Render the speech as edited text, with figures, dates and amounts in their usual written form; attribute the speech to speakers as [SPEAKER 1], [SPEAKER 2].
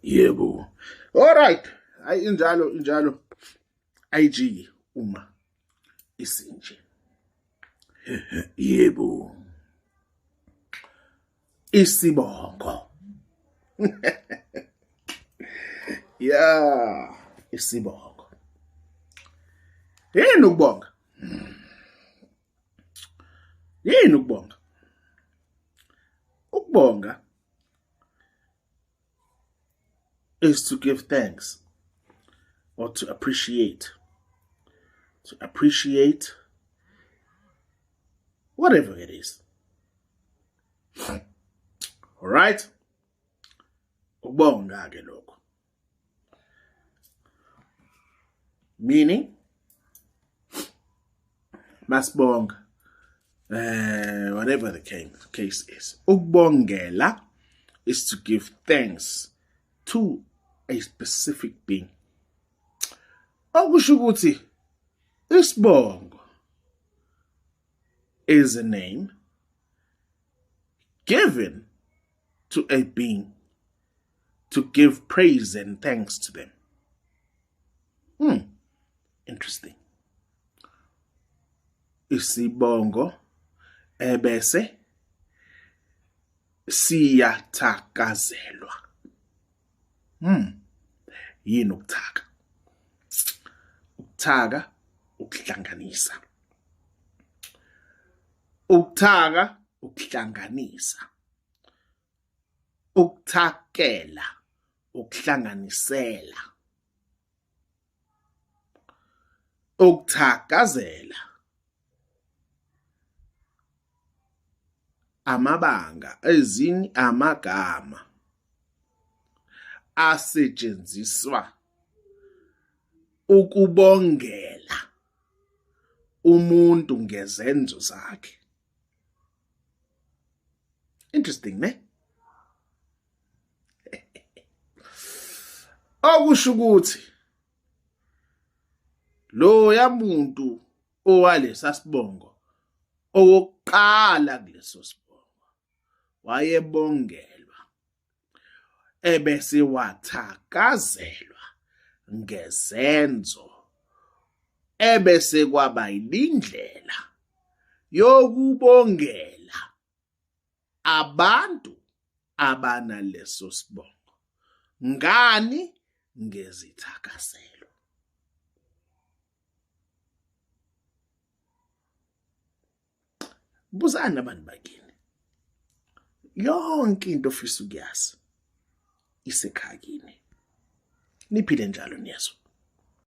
[SPEAKER 1] Yebo. All right, hayi injalo injalo, ayijiki uma isinje. Yebo, isibongo. Yeah, isibongo. Yini ukubonga? Yini ukubonga? Ukubonga is to give thanks or to appreciate. To appreciate whatever it is. All right? Ukubonga ke lokho. Meaning masibonga whatever the case is. Ukubongela is to give thanks to a specific being. Okusho ukuthi isibongo is a name given to a being to give praise and thanks to them. Interesting. Isibongo ebese siyathakazelwa. Yini ukuthaka? Ukuthaka ukuhlanganisa. Ukuthaka ukuhlanganisa. Ukuthakela ukuhlanganisela. Ukuthakazela amabanga ezinye amagama asetshenziswa ukubongela umuntu ngezenzo zakhe. Interesting, ne? Okusho ukuthi lo yamuntu owalesa sibongo owokuqala kuleso sibongo wayebongelwa ebese wathakazelwa ngezenzo ebese kwaba yindlela yokubongela abantu abanaleso sibongo ngani ngezithakazelo. Buzani abantu bakini, yonke into ofisa ukuyazi isekhaya kini. Niphile njalo niyezwa.